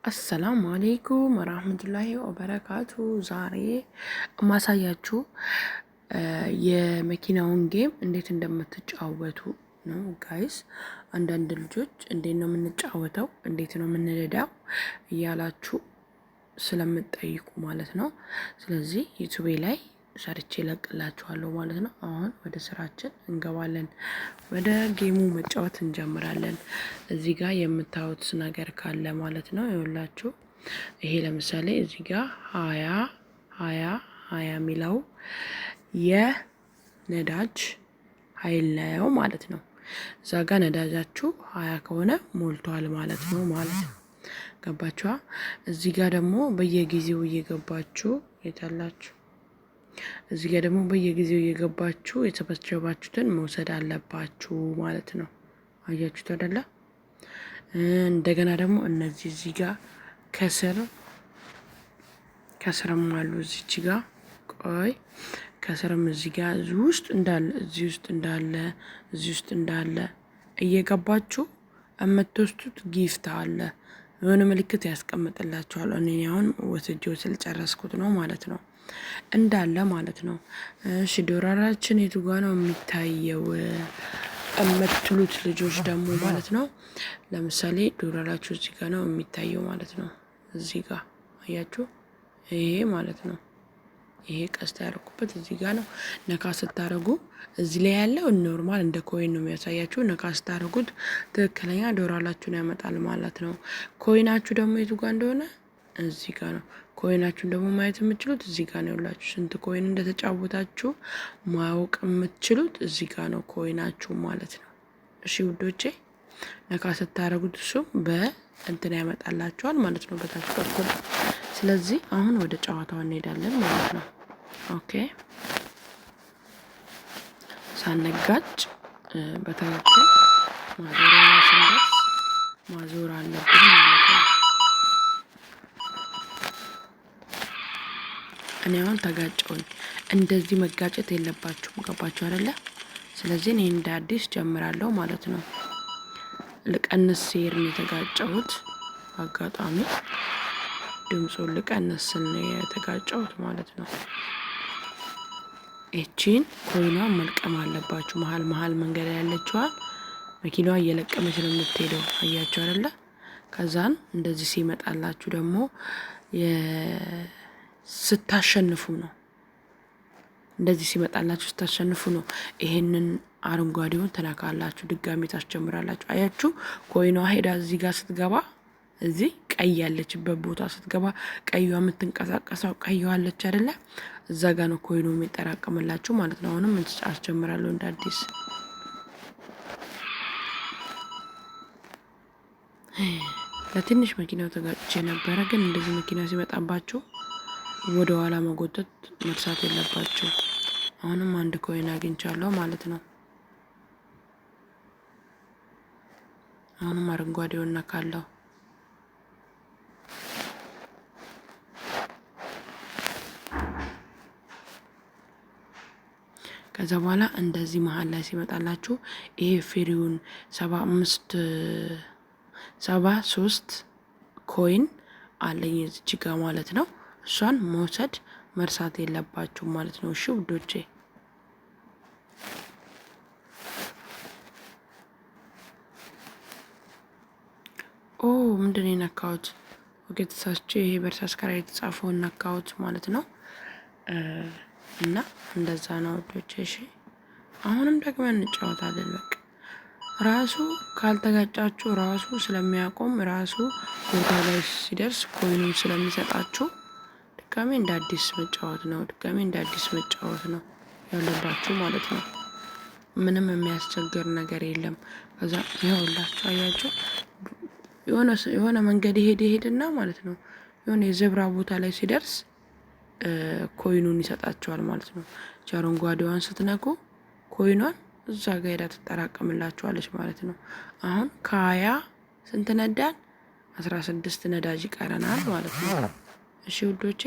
السلام عليكم ورحمة الله وبركاته። ዛሬ ማሳያችሁ የመኪናውን game እንዴት እንደምትጫወቱ ነው guys። አንዳንድ ልጆች እንዴት ነው የምንጫወተው፣ እንዴት ነው የምንነዳው እያላችሁ ስለምትጠይቁ ማለት ነው። ስለዚህ ዩቱቤ ላይ ሰርቼ እለቅላችኋለሁ ማለት ነው። አሁን ወደ ስራችን እንገባለን። ወደ game ኡ መጫወት እንጀምራለን። እዚህ ጋር የምታዩት ነገር ካለ ማለት ነው ይኸውላችሁ፣ ይሄ ለምሳሌ እዚህ ጋር 20 20 20 የሚለው የነዳጅ ኃይል ነው ማለት ነው። እዛ ጋር ነዳጃችሁ 20 ከሆነ ሞልቷል ማለት ነው። ገባችኋ? እዚህ ጋር ደግሞ በየጊዜው እየገባችሁ የታላችሁ እዚህ ጋር ደግሞ በየጊዜው እየገባችሁ የሰበሰባችሁትን መውሰድ አለባችሁ ማለት ነው። አያችሁት አይደለ? እንደገና ደግሞ እነዚህ እዚህ ጋር ከስር ከስርም አሉ። እዚች ጋር ቆይ፣ ከስርም እዚህ ጋር እዚህ ውስጥ እንዳለ፣ እዚህ ውስጥ እንዳለ፣ እዚህ ውስጥ እንዳለ እየገባችሁ የምትወስዱት gift አለ። የሆነ ምልክት ያስቀምጥላችኋል። እኔ አሁን ወስጄው ስለጨረስኩት ነው ማለት ነው። እንዳለ ማለት ነው። እሺ፣ ዶላራችን የቱ ጋ ነው የሚታየው የምትሉት ልጆች ደግሞ ማለት ነው። ለምሳሌ ዶላራችሁ እዚህ ጋ ነው የሚታየው ማለት ነው። እዚህ ጋ አያችሁ፣ ይሄ ማለት ነው። ይሄ ቀስት ያደረኩበት እዚህ ጋ ነው። ነካ ስታደርጉ እዚህ ላይ ያለው normal እንደ coin ነው የሚያሳያችሁ። ነካ ስታደርጉት ትክክለኛ ዶላራችሁን ያመጣል ማለት ነው። Coin ኣችሁ ደግሞ የቱ ጋ እንደሆነ እዚህ ጋ ነው። Coin ኣችሁን ደግሞ ማየት የምትችሉት እዚህ ጋ ነው ያላችሁ። ስንት coin እንደተጫወታችሁ ማወቅ የምትችሉት እዚህ ጋ ነው፣ coin ኣችሁ ማለት ነው። እሺ ውዶቼ፣ ነካ ስታደርጉት እሱም በእንትን ያመጣላችኋል ማለት ነው በታች በኩል። ስለዚህ አሁን ወደ ጨዋታው እንሄዳለን ማለት ነው። Okay፣ ሳንጋጭ በትክክል ማዞሪያ ላይ ስንደርስ ማዞር አለብን ማለት ነው። እኔ አሁን ተጋጨውኝ። እንደዚህ መጋጨት የለባችሁም። ገባችሁ አይደለ? ስለዚህ እኔ እንደ አዲስ ጀምራለሁ ማለት ነው። ልቀንስ ስሄድ ነው የተጋጨሁት። አጋጣሚ ድምፁን ልቀንስ ስል ነው የተጋጨሁት ማለት ነው። ይቺን coin ኗን መልቀም አለባችሁ። መሀል መሀል መንገድ ያለችዋን መኪናዋ እየለቀመች ነው የምትሄደው። አያችሁ አይደለ? ከዛን እንደዚህ ሲመጣላችሁ ደግሞ ስታሸንፉ ነው። እንደዚህ ሲመጣላችሁ ስታሸንፉ ነው። ይሄንን አረንጓዴውን ትነካላችሁ፣ ድጋሚ ታስጀምራላችሁ። አያችሁ፣ coin ኗ ሄዳ እዚህ ጋር ስትገባ፣ እዚህ ቀይ ያለችበት ቦታ ስትገባ፣ ቀይዋ የምትንቀሳቀሰው ቀይዋ አለች አይደለ? እዛ ጋ ነው coin ኑ የሚጠራቀምላችሁ ማለት ነው። አሁንም አስጀምራለሁ እንደ አዲስ። ለትንሽ መኪናው ተጋጭቼ ነበረ፣ ግን እንደዚህ መኪና ሲመጣባችሁ ወደ ኋላ መጎተት መርሳት የለባችሁ። አሁንም አንድ coin አግኝቻለሁ ማለት ነው። አሁንም አረንጓዴውን ነካለሁ። ከዛ በኋላ እንደዚህ መሀል ላይ ሲመጣላችሁ ይሄ free ውን 75 73 coin አለኝ እዚች ጋ ማለት ነው። እሷን መውሰድ መርሳት የለባችሁ ማለት ነው። እሺ ውዶቼ። ኦ፣ ምንድን ነው የነካሁት? Okay፣ ተሳስቼ ይሄ በእርሳስ ከላይ የተጻፈውን ነካሁት ማለት ነው። እና እንደዛ ነው ውዶቼ። እሺ፣ አሁንም ደግመን እንጫወታለን። በቃ ራሱ ካልተጋጫችሁ ራሱ ስለሚያቆም፣ ራሱ ቦታ ላይ ሲደርስ coin ኑን ስለሚሰጣችሁ ድጋሜ እንደ አዲስ መጫወት ነው። ድጋሜ እንደ አዲስ መጫወት ነው ያለባችሁ ማለት ነው። ምንም የሚያስቸግር ነገር የለም። ከዛ ይኸውላችሁ፣ አያችሁ፣ የሆነ መንገድ ይሄድ ይሄድና ማለት ነው የሆነ የ zebra ቦታ ላይ ሲደርስ coin ኑን ይሰጣችኋል ማለት ነው። አረንጓዴዋን ስትነኩ coin ኗን እዛ ጋ ሄዳ ትጠራቀምላችኋለች ማለት ነው። አሁን ከ20 ስንት ነዳን? 16 ነዳጅ ይቀረናል ማለት ነው። እሺ ውዶቼ።